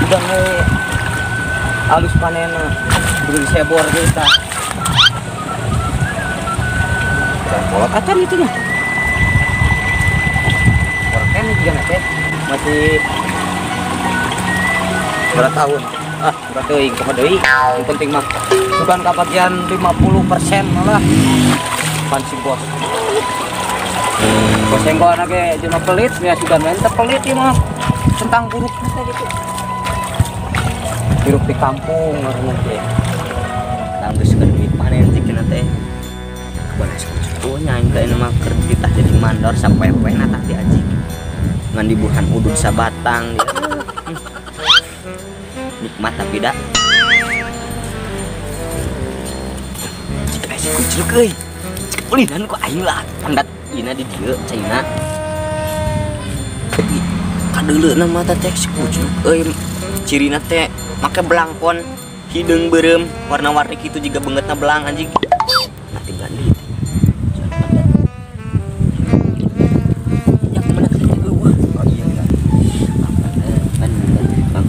Udah we alus panenna kudu disebor kita. Kolot acan itu nya. Kan juga teh masih berapa tahun? Ah, berapa teuing kumaha deui? Yang penting mah bukan kabagian 50% malah. Pan si bos. Bos enggoan ge jelema pelit, ya sudah main teh pelit ieu mah. Tentang buruk teh gitu. Hirup di kampung ngaranna teh. Tang geus keur panen cikeuna teh. Balas kucu nya aing teh mah keur ditah jadi mandor sapoe-poena tah diaji. Ngan dibuhan udud sabatang dia. Nikmat tapi dah. Cik si kucluk euy. Cik ulinan ku aing lah pandat ina di dieu caina. Kadeuleuna mah teh si kucluk euy. Cirina teh make belangkon hideung beureum warna-warni kitu jiga beungeutna belang anjing. Mati gandi.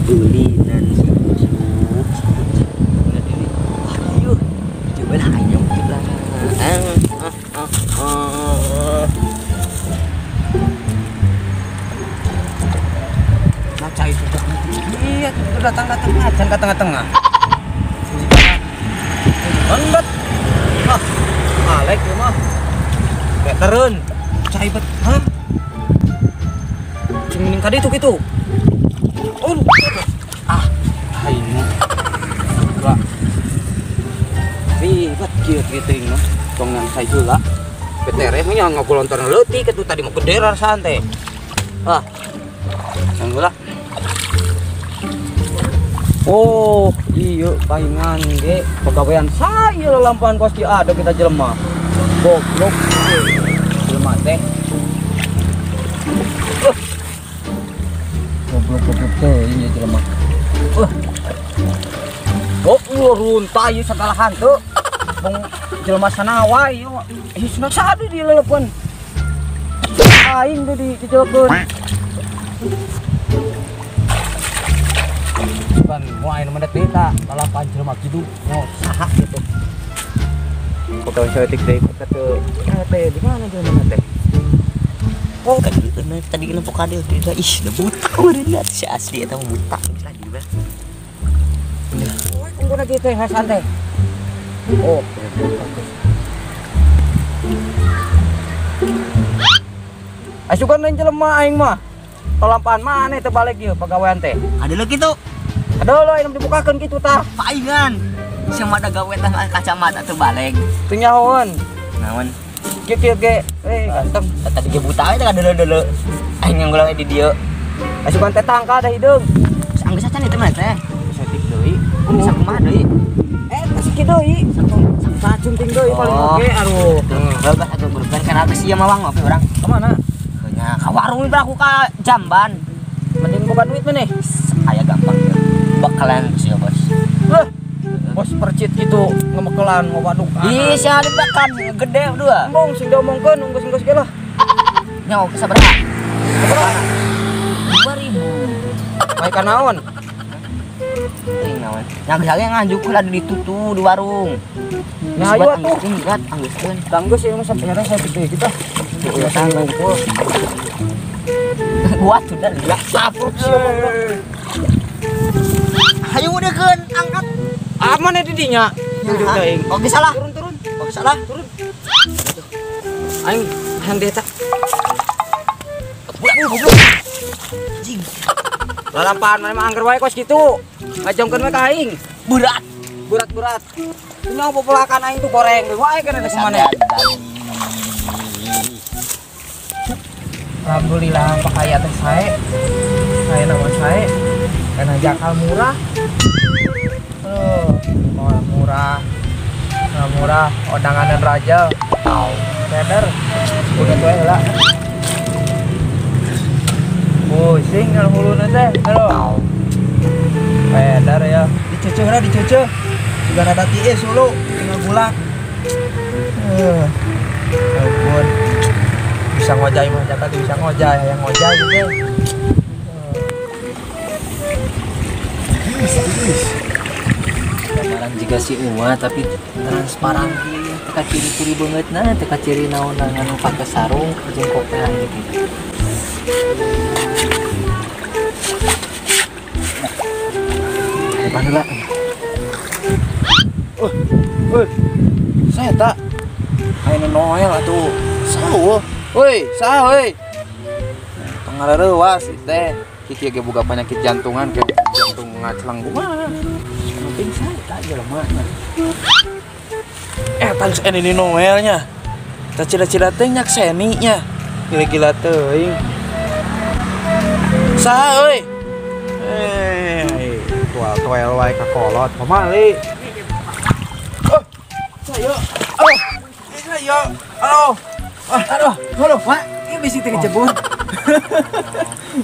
Ulinan si kucluk, si kucluk. Aduh, coba lah ayo lah. Nah, cai sudah. Iya, datang-datang aja ke tengah-tengah. Banget. Ah, alek ya mah. Veteran. Cai bet. Hah? Sing mending ka ditu kitu. Oh, ah, aing mah. Wah. Ribet kieu kieu mah. Tong nang sai heula. Betere mah nya ngagolontor leutik atuh tadi mah gede rasaan teh. Ah. Nang heula. Oh, iya paingan ge pagawean saya lalampahan pasti ada kita jelema. Goblok jelema teh. Goblok-goblok teh ieu jelema. Goblok runtah ieu sagala hantu. Bung jelema sanawa ieu. Ieu cenah sadu dileuleupkeun. Aing teh dijeleukeun. Bukan mau aing mendet deui ta, lalampahan jelema kitu mau saha gitu. Pegawai saeutik deui teh teh di mana jelema teh? Oh, kan tadi nempo ka dieu teh ih da buta meureun si asli eta mah buta geus lah di beuh. Tunggu lagi teh santai. Oh, asukan lain jelema aing mah. Lalampahan maneh teh balik ieu pagawean teh. Ada leuh kitu. Aduh lo, aing dibukakeun kitu tah. Paingan. Sia mah da gawe tah kacamata teu balik. Teu nyahoan. Naon? Kieu kieu ge. Ganteng. Tadi ge buta we teh kadeuleu-deuleu. Aing yang golong di dieu. Asukan teh tangka da hideung. Anggeus acan itu mah teh. Saeutik deui. Bisa kumaha deui? Teh kieu deui. Sacunting deui paling oge aduh. Babah atuh burukan kana geus ieu mah wang ngopi urang. Ka mana? Nya ka warung we aku ka jamban. Mending boga duit maneh. Aya gampang ya. Bakalan sih bos. Wah, bos percit gitu ngemekelan ngawaduk. Ih, sia dibakan gede dua. Embung sing diomongkeun unggeus-unggeus ge lah. Nyawa ke sabaraha? Sabaraha? 2000. Bae kanaon? Teuing naon. Nya geus ge nganjuk heula ditutu di warung. Nah, ayo atuh. Anggeus anggeuskeun. Tanggeus ieu mah sampe saya gede kita. Tuh, tanggung. Gua sudah lihat sapruk sih ngomong. Hayu udah angkat. Aman ya didinya. Oke salah. Turun turun. Oke salah. Turun. Aing hayang dieta. Budak goblok. Anjing. Lalampahan mah angger wae kos kitu. Ngajongkeun we ka aing. Berat. Berat-berat. Tinggal popolakan aing tuh goreng wae kana teh kumaha. Alhamdulillah pakaya teh sae. Sae nama sae. Karena jakal murah. Oh, murah. Nah, murah, odangan dan raja. Ceder. Udah tuh heula. Pusing kalau huluna teh. Halo. Ceder ya. Dicucuh heula dicucuh. Juga rada tiis hulu, tinggal gula. Ampun. Bisa ngojai mah jaka tuh bisa ngojai, yang ngojai gitu. Gambaran juga si Uwa tapi transparan kieu teka ciri-ciri banget nah teka ciri naon anu pake sarung jeung kopean gitu. Depan heula. Woi. Saya tak aya Noel atuh. Saha? Woi, saha euy? Pangareuwas teh. Kiki ge boga penyakit jantungan ke jantung ngacelang kumaha. Penting saya tak jelema. Tangis ini Noelnya. Tah cila-cila teh nyakseni nya. Gila-gila teuing. Saha euy? Tual-tual wae ka kolot pamali. Oh, saya. Oh, saya. Halo. Aduh, halo, Pak. Ini bisi teh kecebur.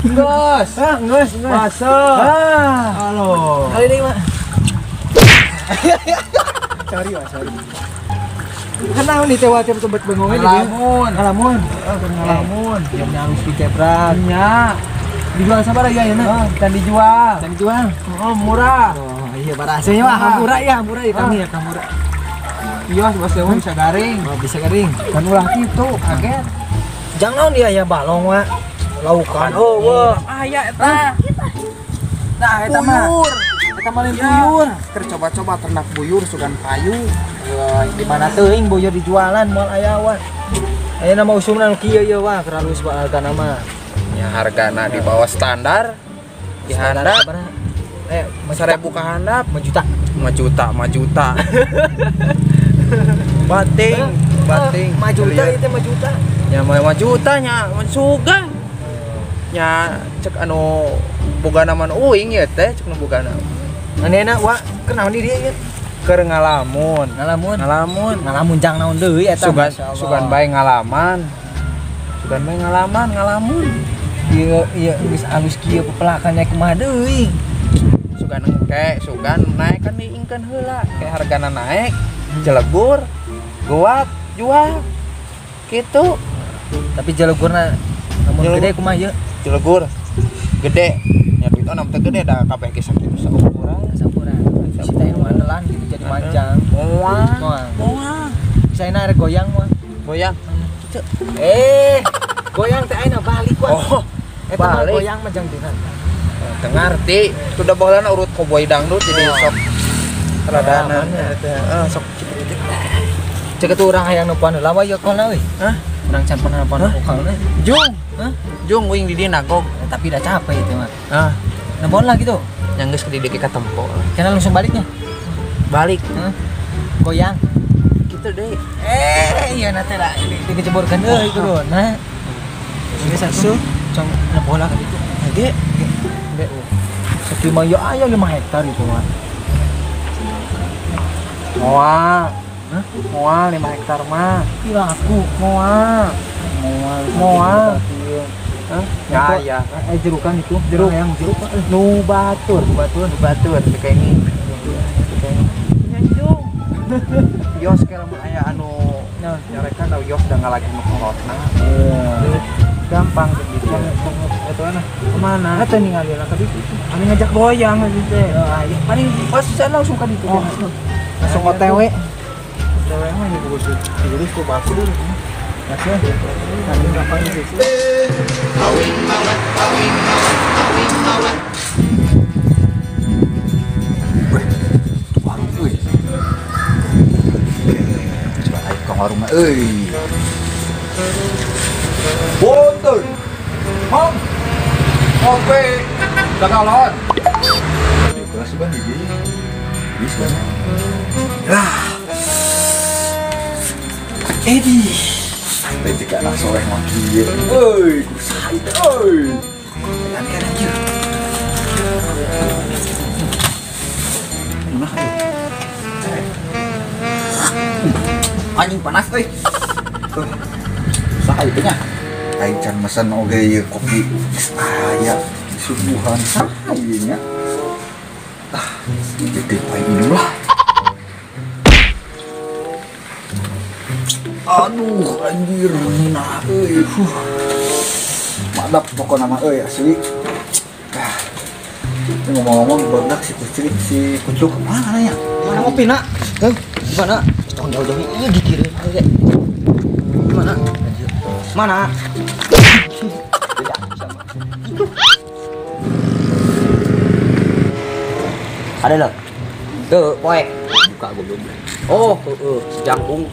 Geus. Geus, geus. Masuk. Halo. Kali deui, Mak. Sorry, Pak, sorry. Kenapa nih teh watir tempat bengongnya jadi? Ngalamun. Ngalamun. Ngalamun. Yang halus diceprak. Nya. Dijual sabar ya, ya, Can dijual. Can dijual. Oh, murah. Oh, iya barasnya mah hampura ya, hampura ya kami ya, hampura. Iya, bos dewa bisa garing. Oh, bisa garing. Kan ulah kitu, kaget. Jangan naon dia ya balong, Wak. Laukan. Oh, wah. Aya eta. Nah, eta mah. Eta mah lain buyur. Keur coba-coba ternak buyur sugan payu. Wah, di mana teuing buyur dijualan moal aya, Wak. Ayeuna mah usumna nu kieu ye, Wak, keur halus hargana mah. Ya hargana di bawah standar. Di handap. 1000 ka handap, 5 juta. 5 juta, 5 juta. Bating, bating. 5 juta itu 5 juta. Ya 5 juta nya, sugan. Nya cek anu bogana man uing ya teh, cek nu bogana. Anehna wa keur naon di dieu ieu? Keur ngalamun. Ngalamun. Ngalamun. Ngalamun jang naon deui eta. Sugan, sugan bae ngalaman. Sugan bae ngalaman, ngalamun. Ieu ieu geus alus kieu pepelakannya kumaha deui. Sugan engke, sugan naik kan diingkeun heula. Kayak hargana naik, jelegur, goat, jual. Gitu. Tapi jelegurna namun gede kumaha ieu? Jelegur gede. Nya duitna teh gede da kabeh ge sakitu saukuran. Saukuran. Si teh nu andelan gitu jadi manjang. Moal. Moal. Saena arek goyang moal. Goyang. Goyang teh ayeuna balik wah. Oh, eta mah goyang mah jang dina. Teu ngarti. Sudah baheulana urut koboi dangdut jadi sok radana. Heeh, sok kitu-kitu. Cek atuh urang hayang nempoan heula wa ieu kolna euy. Hah? Urang can pernah nempoan kolna. Jung. Hah? Jung uing di dieu nagog. Tapi udah capek itu mah. Hah. Nempoan lah gitu. Yang geus di dieu ka tempo. Karena langsung baliknya. Balik. Hah? Goyang. Gitu deh. Iya nanti lah dikejeborkeun euy turun. Nah. Geus asup cong nempo lah ka ditu. Ge. Ge. Sakieu mah ya aya 5 hektar itu mah. Moal. Hah? Moal 5 hektar mah. Ih laku. Moal. Moal. Moal. Hah? Ya ya. Jerukan itu. Jeruk. Yang jeruk nu batur, nu batur, nu batur kayak ini. Kayak ini. Nyanjung. Yos kayak lamun aya anu nyarekan tau yos da ngalagi nu kolotna. Gampang gitu. Eta ana. Kemana? Eta ningali lah ka ditu. Anu ngajak goyang gitu teh. Heeh, paling pas saya langsung ka ditu. Langsung OTW. OTW mah ieu bagus. Jadi ku bagus dulu. Masih. Kami gampang gitu. Warung euy. Coba ayo ke warung mah euy. Punten. Mam. Kopi. Dagalon. Di kelas bang hiji. Bisa. Lah. Edi. Teh anak soleh mah kieu. Euy, kusaha ieu euy. Kan kieu. Nah, anjing panas euy. Saha ieu nya? Aing can mesen oge ieu kopi. Geus aya disuguhan saha ieu nya. Ah, jadi paling minum lah. Aduh, anjir, nah euy. Madap pokona mah euy asli. Ngomong-ngomong barudak si kucing si kucuk kemana ya? Mana ngopi nak? Heh, gimana? Tong jauh-jauh ieu dikirim ge. Gimana? Mana? Tidak sama. Ada loh. Tuh, poek. Buka goblok. Oh, heeh, si jangkung.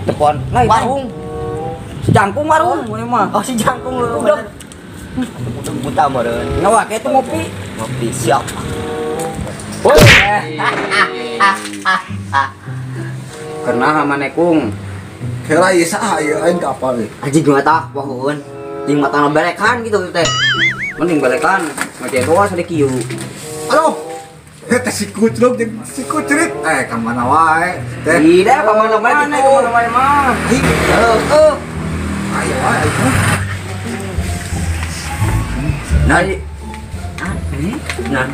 Telepon. Lain warung. Si jangkung warung ini mah. Oh, si jangkung lu. Udah. Udah buta meureun. Ngawa ke itu ngopi. Ngopi siap. Woi. Karena maneh kung. Kira ieu saha ieu aing ka apa euy? Anjing gua tah pohoeun. Jeung matana belekan gitu teh. Mending belekan, ngece doa sade kieu. Aduh. Teh si kucluk jeung si kucrit. Eh, ka mana wae? Teh. Tidak, ka mana wae ka mana wae mah. Heeh. Ayo wae ayo. Nah, nah,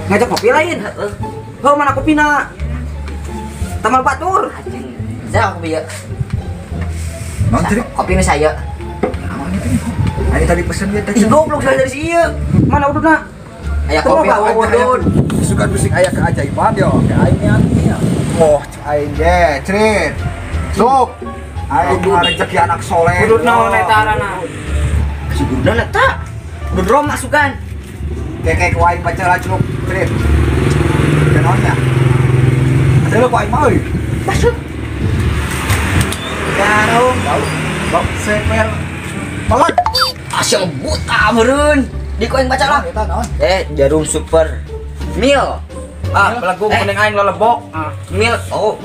ngajak kopi lain. Heeh. Heuh mana kopina? Tamal batur. Anjing. Saya kopi ya. Naon kopi nu saya. Naon itu? Aing tadi pesen ge teh. Ih goblok saya dari si ieu. Mana ududna? Aya kopi udud. Suka musik aya keajaiban yo, ke aing nya. Oh, aing ge, cerit. Sok. Aing mah rezeki anak soleh. Udud naon eta arana? Si ududna eta. Udud rom masukan. Kek ku aing baca lah celuk, cerit. Kenaonnya? Ada lo ku aing mah euy. Masuk. Garung. Bok seper. Melek. Asyik buta meureun. Di ku aing baca lah. Eta naon? Jarum super mil. Ah, belagu mending aing lelebok. Mil. Oh,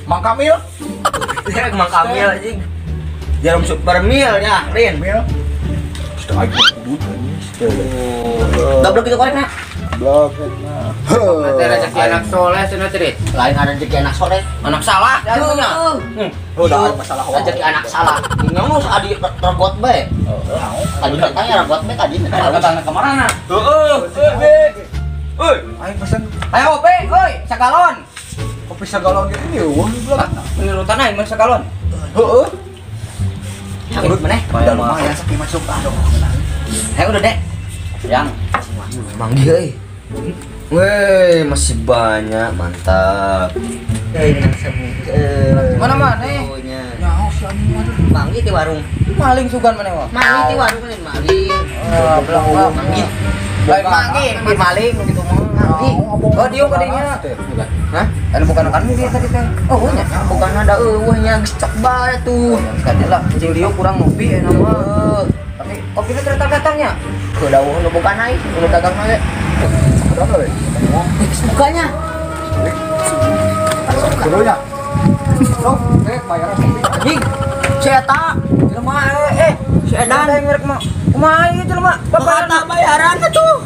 Mang Kamil. Mang Kamil anjing. Jarum super mil ya, Rin. Mil. Sudah aing udud anjing. Goblok itu korek nak. Goblok nah. Nanti rezeki anak soleh cenah cerit. Lain ada rezeki anak soleh, anak salah jatuhnya. Oh, dah masalah rezeki anak salah. Ngeus adi regot bae. Tadi katanya regot bae tadi. Datang ke mana? Heeh, heeh. Euy, aing pesen. Ayo kopi, euy, sagalon. Kopi sagalon ge ini eueuh belum. Menurutan aing mun sagalon. Heeh. Urut maneh? Udah lumayan saking masuk aduh. Ayo udah dek. Yang manggih euy. Weh, masih banyak, mantap. Mana maneh? Nyaho si anjing mah. Manggih di warung. Maling sugan maneh mah. Maling di warung lain maling. Ah, belang manggih. Lain manggih, maling gitu mah. Manggih. Oh, dieu ka dinya. Hah? Anu bukan kan dia tadi teh. Oh, nya bukan ada eueuh nya geus cok bae tuh. Sekali lah, jeung dieu kurang ngopi enak mah. Tapi kopina ternyata datangnya. Keudauh nu bukan aing, nu dagang mah ge. Berapa we? Bukanya. Kudunya. Sok, bayaran kopi. Anjing. Si eta jelema si edan aing rek mah. Kumaha ieu jelema? Bapak bayaran atuh.